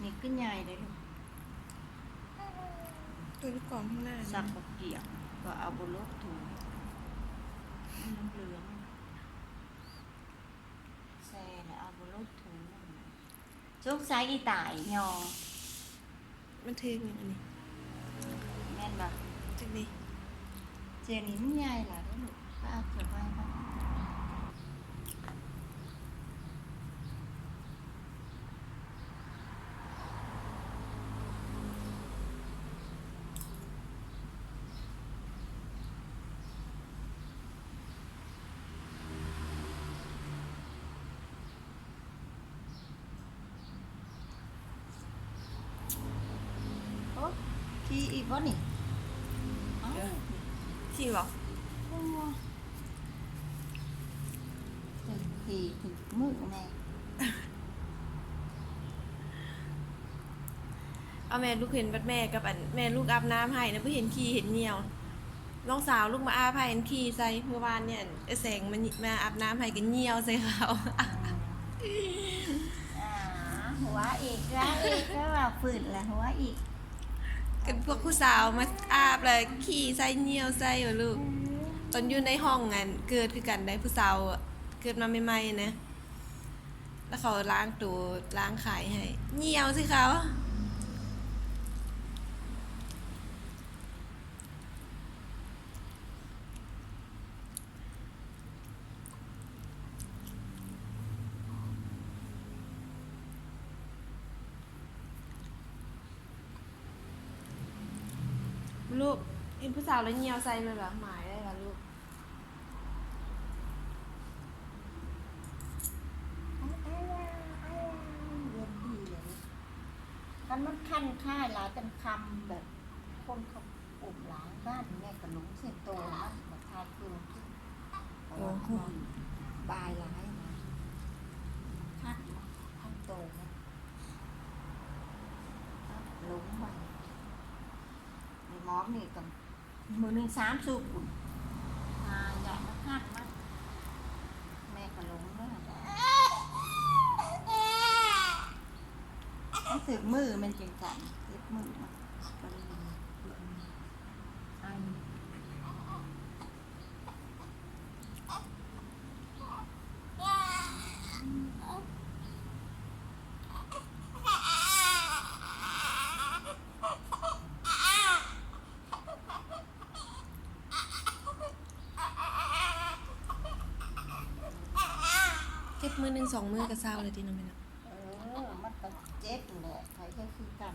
ນີ້ຄືໃຫຍ່ເດ້ລູກ. ຕົວຢູ່ກອງຂ້າງໜ້ານີ້ ຊັກບໍ່ກຽມ ກໍເອົາບໍ່ລົດຖົງ ມັນເຫຼືອງ ແຊ່ແລ້ວເອົາບໍ່ລົດຖົງ. ສົງໄສອີຕາຍຍໍ ມັນຖືກຫຍັງອັນນີ້ ແມ່ນບໍ່? ຈັກນີ້ ເທື່ອນີ້ມັນໃຫຍ່ຫຼາຍເດ້ລູກ ໄປເອົາເສື້ອໃໝ່ກ່ອນ. ໂອ້ ຂີ່ອີກບໍ່ນີ້? ເອົ້າ ເອີ ຂີ່ບໍ່? ໂອ້ ເຖິງຂີ່ຖືກມື້ແນ່. ເອົາແມ່ລູກເຫັນບັດແມ່ກັບອັນ ແມ່ລູກອາບນ້ຳໃຫ້ນະ ບໍ່ເຫັນຂີ່ເຫັນຍ່ຽວ. ນ້ອງສາວລູກມາອາບໃຫ້ ອັນຂີ່ໃສ່ ມື້ວານນີ້ ອັນ ເອື້ອຍແສງມາ ມາອາບນ້ຳໃຫ້ ກໍຍ່ຽວໃສ່ເຂົາ. ອາ ຫົວອີກ ຫົວອີກ ກໍວ່າຟື້ນລະຫົວອີກ. ກັນພວກຜູ້ສາວມາອາບແລ້ວຂີ່ໃສ່ຍ່ຽວໃສ່ຫວາລູກ. ອືມ ຕອນຢູ່ໃນຫ້ອງ ອັນ ເກີດຄືກັນໄດ໋ ຜູ້ສາວເກີດມາໃໝ່ໆນະ ແລ້ວເຂົາລ້າງໂຕລ້າງຂາຍໃຫ້ ຍ່ຽວໃສ່ເຂົາ. ລູກ ເຫັນຜູ້ສາວແລ້ວຍ່ຽວໃສ່ແມ່ນບໍ່? ໝາຍໄດ້ວ່າລູກ ເຢັນດີເລີຍ. ຄັນມັນຄັນຄ້າຍຫຼາຍ ເປັນຄຳແບບຄົນເຂົາ ໂອ້ ຫຼາຍບ້ານແມ່ກະຫຼົງເຊັ່ນໂຕນັ້ນ ມາທານຄືກິນ ເພາະວ່າ ໂອ້ ບາຍຫຼາຍນະ ຄັນ ຄັນໂຕນະ ຫຼົງໄວ. ນີ້ໝອມນີ້ຕ້ອງມື້ໜຶ່ງສາມຊຸບພຸ້ນ ຫາຢາມາຄັນມາ ແມ່ກະຫຼົງເດີ. ມັນຖືກມືແມ່ນຈັ່ງຊັ້ນ ເຈັບມືມັນກໍເລີຍ ອັນ ເຈັບມື້ໜຶ່ງສອງມື້ກໍເຊົາແລ້ວຕິເນາະແມ່ເນາະ. ເອີ ມັນກໍເຈັບແຫຼະ ໃຜກໍຄືກັນ.